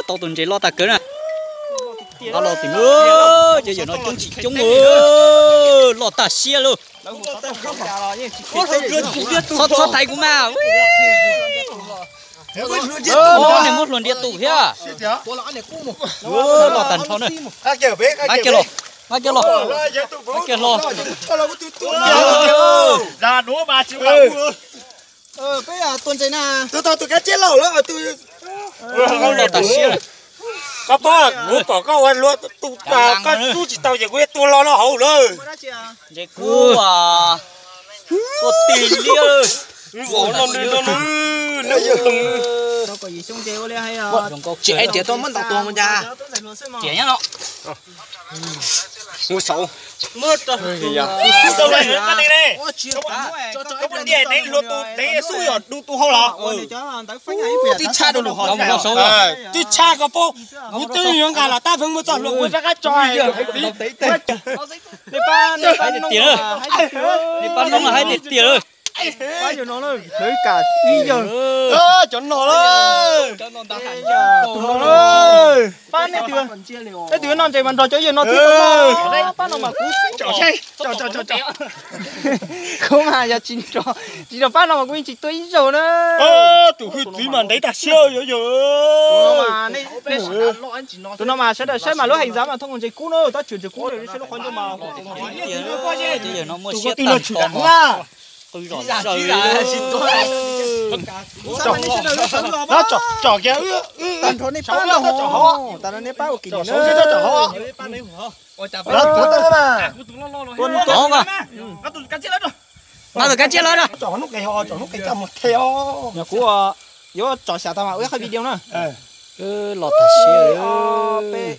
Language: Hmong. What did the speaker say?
Tau tus ntses loj tag kawg na. Qab los tim, cov yawm no coob tsis coob, loj tag siab lauj. Txhob thaiv kuv mas. Niag muab hlua ntiav tus thiab. Loj tag nrho na. Nqa kiag los, nqa kiag los, nqa kiag los. Loj tag siab. Koj pom kuv pom koj ua luag tus, koj rub tsis tau ces kuv yuav tua hlo no hauv lawm. Ntses kub, koj tig liab. Tsis tias tuaj muab ntaus tuag mus cas. Tias nyob no. Mus saud. Koj muab ntiaj teb hlua tus, teb xub yog dub tus hau los. Twb tshaj rau lub hauv. Twb tshaj koj pom, kuv twb yuav nqa los tab pheej muaj txoj hlua kuv rov qab tso. Nej pab, nej pab noog, nej pab noog haib tiag tiag lawm. Pab yawg no lawm, lawv kam ib yawg. Cov no lawm. Tus no lawm. Pab nej tus, nej tus no ntses mas nrog cov yawg no thiab. Pab no mas kuv, kuv mas yog tsis nrog, tsis nrog pab no mas kuv yeej tsis tua ib zaug na. Tus hwj txiv mas ntev tag siab yog yog. Tus no mas sawv daws saib mas lub heev xav mas thoob ntses kub na, tab tsis ntses kub na, saib lub qhov ncauj mas. Tus koj twb no tshwm lam qw zom zaws. Tsom kiag, tag nrho nej pab no, tas no nej pab ua kim na. Tua tus kab tsiab lawm na. Yog kuv yuav tsom xyam tau mas ua ib qhov video na. Los tag siab peb.